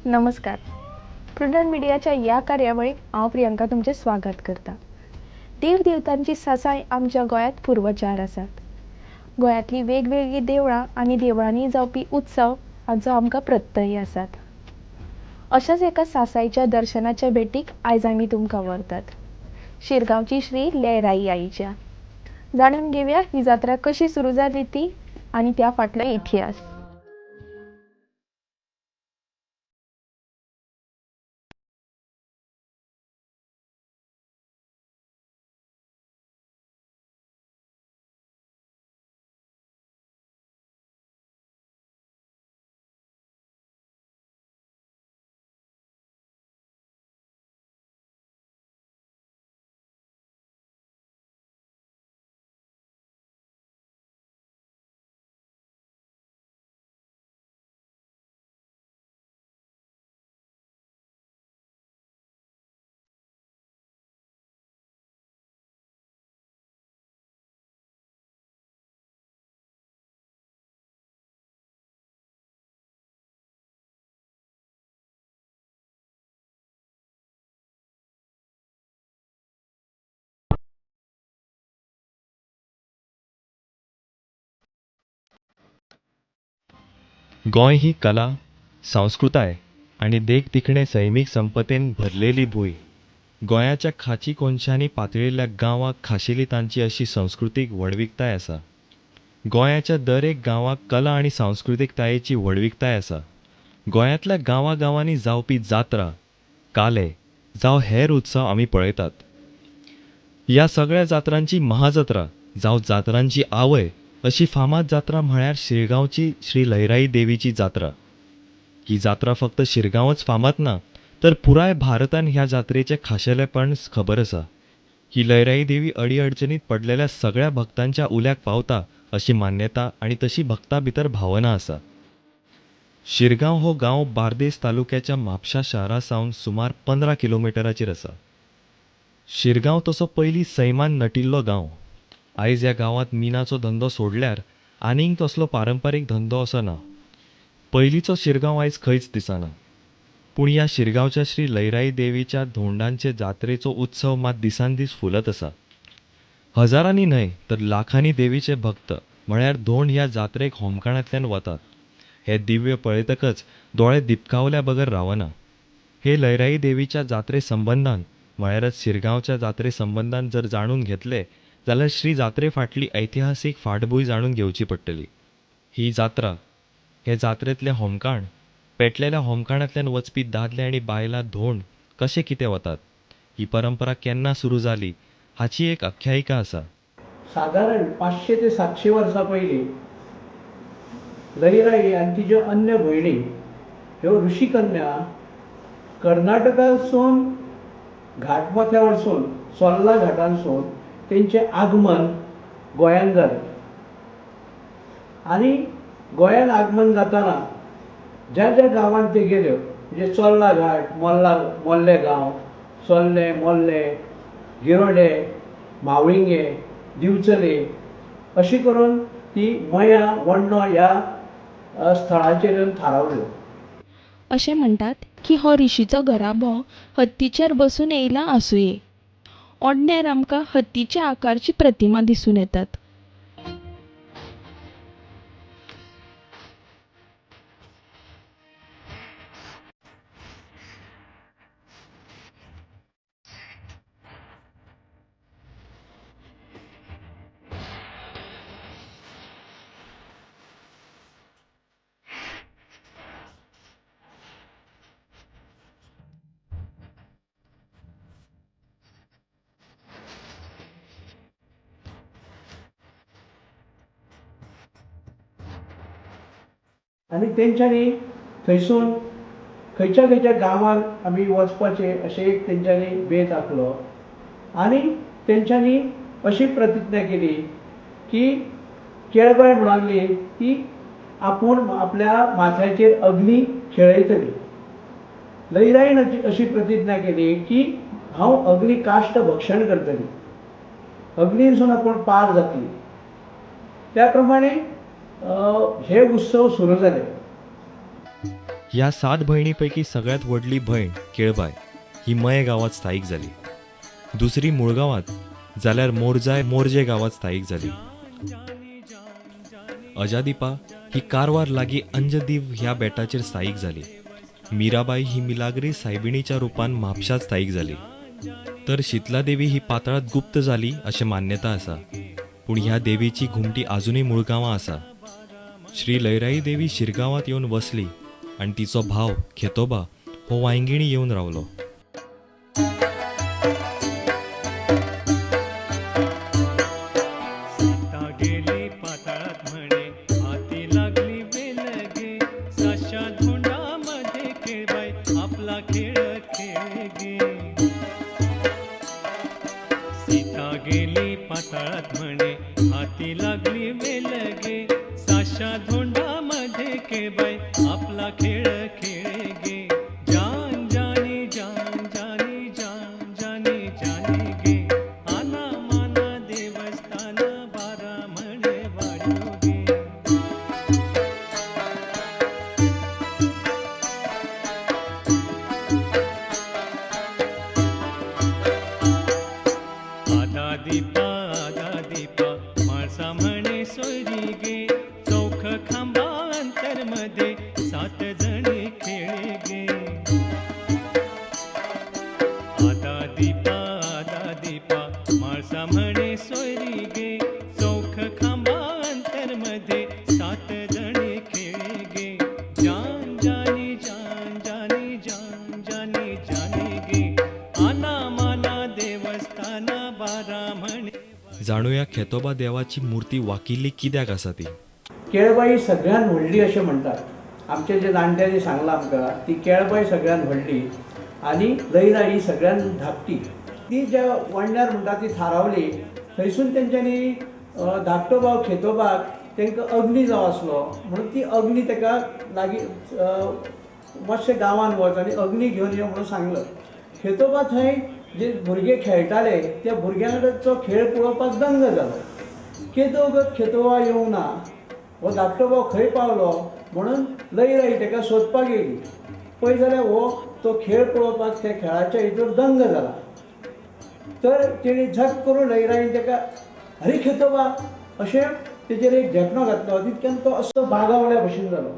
नमस्कार, प्रुडंट मिडियाच्या ह्या कार्यावळीक हांव प्रियंका तुमचें स्वागत करता. देव देवतांची सासाय आमच्या गोंयांत पुर्वचार आसात. गोंयांतलीं वेगवेगळीं देवळां आनी देवळांनी जावपी उत्सव हाचो आमकां प्रत्यय आसात. अशाच एका सासायच्या दर्शनाच्या भेटीक आयज आमी तुमकां व्हरतात, शिरगांवची श्री लयराई आईच्या. जाणून घेवया ही जात्रा कशी सुरू जाली ती आनी त्या फाटलो इतिहास. गोंय ही कला, संस्कृताय आनी देख देखणे सैमीक संपतेन भरलेली भूंय. गोंयाच्या खाची कोनशांनी पातळिल्ल्या गांवाक खाशेली तांची अशी संस्कृतीक व्हडविकताय आसा. गोंयाच्या दर एक गांवाक कला आनी सांस्कृतीकतायेची व्हडविकताय आसा. गोंयांतल्या गांवागांवांनी जावपी जात्रा, काले जावं हेर उत्सव आमी पळयतात. ह्या सगळ्या जात्रांची महाजात्रा जावं जात्रांची आवय अशी फामाद जात्रा म्हळ्यार शिरगांवची श्री लयराई देवीची जात्रा. ही जात्रा फक्त शिरगांवच फामाद ना, तर पुराय भारतान ह्या जात्रेचें खाशेलेपण खबर आसा. ही लयराई देवी अडीअडचणीत पडलेल्या सगळ्या भक्तांच्या उल्याक पावता अशी मान्यता आनी तशी भक्तां भितर भावना आसा. शिरगांव हो गांव बार्देस तालुक्याच्या म्हापशा शारा सावन सुमार 15 किलोमिटराचेर आसा. शिरगांव तसो पयलीं सैमान नटिल्लो गांव. आयज ह्या गांवांत मिनाचो धंदो सोडल्यार आनीक तसलो पारंपारीक धंदो असो ना. पयलींचो शिरगांव आयज खंयच दिसना. पूण ह्या शिरगांवच्या श्री लयराई देवीच्या धोंडांचे जात्रेचो उत्सव मात दिसान दीस फुलत आसा. हजारांनी न्हय तर लाखांनी देवीचे भक्त म्हळ्यार धोंड ह्या जात्रेक होमखणांतल्यान वतात. हें दिव्य पळयतकच दोळे दिपकावल्या बगर रावना. हे लयराई देवीच्या जात्रे संबंदान म्हळ्यारच शिरगांवच्या जात्रे संबंदान जर जाणून घेतले जाल्यार श्री जात्रे फाटली ऐतिहासीक फाटभूंय जाणून घेवची पडटली. ही जात्रा, हे जात्रेंतलें होमकाण, पेटलेल्या होमखाणांतल्यान वचपी दादले आनी बायलां धोंड कशे कितें वतात, ही परंपरा केन्ना सुरू जाली हाची एक आख्यायिका आसा. सादारण 500 ते 700 वर्सां पयलीं लईराई आनी तिज्यो अन्य भयणी ह्यो ऋषिकन्या कर्नाटकासून घाट माथ्या वरसून चोर्ला घाटांसून तेंचें आगमन गोंयांत जालें. आनी गोंयांत आगमन जाताना ज्या ज्या गांवांत ते गेल्यो, म्हणजे चोर्ला घाट, मोल्ला, मोल्ले गांव, चोर्ले, मोल्ले, गिरोडे, म्हावळिंगे, दिवचले, अशी करून ती मयां वण्णो ह्या स्थळाचेर येवन थारावल्यो. अशें म्हणटात की हो ऋषीचो घराबो हत्तीचेर बसून येयला आसुये. ओडण्यार आमकां हत्तीच्या आकारची प्रतिमा दिसून येतात. आनी तेंच्यांनी थंयसून खंयच्या खंयच्या गांवांत आमी वचपाचें अशें एक तेंच्यांनी बेत आंखलो आनी तेंच्यांनी अशी प्रतिज्ञा केली की केळबाय म्हणूंक लागली की आपूण आपल्या माथ्याचेर अग्नी खेळयतली. लईराईन अशी प्रतिज्ञा केली की हांव अग्नी काश्ट भक्षण करतली, अग्नीसून आपूण पार जातली. त्या प्रमाणे हे उत्सव सुरू जाले. ह्या सात भयणी पैकी सगळ्यात व्हडली भयण केळबाय ही मये गांवात स्थायीक जाली. दुसरी मुळगांवांत जाल्यार मोरजाय मोरजे गांवात स्थायीक जाली. अजादीपा ही कारवार लागीं अंजदीव ह्या बेटाचेर स्थायीक जाली. मीराबाई ही मिलाग्री सायबिणीच्या रुपान म्हापशांत स्थायीक जाली. तर शीतला देवी ही पातळांत गुप्त जाली अशें मान्यता आसा. पूण ह्या देवीची घुमटी आजुनूय मुळगांवां आसा. श्री लयराई देवी शिरगांवांत येवन वसली आनी तिचो भाव खेतोबा हो वांयगिणी येवन रावलो. सीता गेली पाताळात म्हणे हाती लागली वेलगे, साशा धोंडामध्ये खेळबाई आपला खेळ खेळ गे. सीता गेली पाताळात म्हणे हाती लागली वेलगे, साशा धोंडामध्ये खेळबाई आपला खेळ खेळ गे. जान जानी जान जानी जान जानी जानी गे, आना माना देवस्थाना बारा म्हणे वाड्यो गे. आदा दीपा आदा दीपा माळसा म्हणे सोयरी गे, चौख खांबा अंतरमध्ये सात जणी खेळे गे. आदा दीपा आदा दीपा माळसा म्हणे सोयरी गे, चौख खांबा अंतरमध्ये सात जणी खेळे गे. जान जानी जान जानी जान जानी जानी गे, आना माना देवस्थाना बारा म्हणे. जाणुया खेतोबा देवाची मूर्ती वाकिल्ली कित्याक आसा ती. केळबाई सगळ्यात व्हडली अशें म्हणटात. आमचे जे जाणट्यांनी सांगलां आमकां ती केळबाई सगळ्यात व्हडली आनी लयराई ही सगळ्यात धाकटी. ती ज्या वणण्यार म्हणटा ती थारावली थंयसून तेंच्यांनी धाकटो भाव खेतोबाक तांकां अग्नी जावो आसलो म्हणून ती अग्नी ताका लागीं मातशें गांवांत वच आनी अग्नी घेवन यो म्हणून सांगलो. खेतोबा थंय जे भुरगे खेळटाले त्या भुरग्यांचो खेळ पळोवपाक दंग जालो. केदो वगत खेतोबा येवंक ना, हो धाकटो भाव खंय पावलो म्हणून लयराई ताका सोदपाक येयली. पळय जाल्यार हो तो खेळ पळोवपाक त्या खेळाच्या हितूर दंग जाला. तर तेणी झक करून लयराईन ताका अरे खेतोबा अशें तेजेर एक झेटणो घातलो. तितक्यान तो असो बागावल्या भशेन जालो.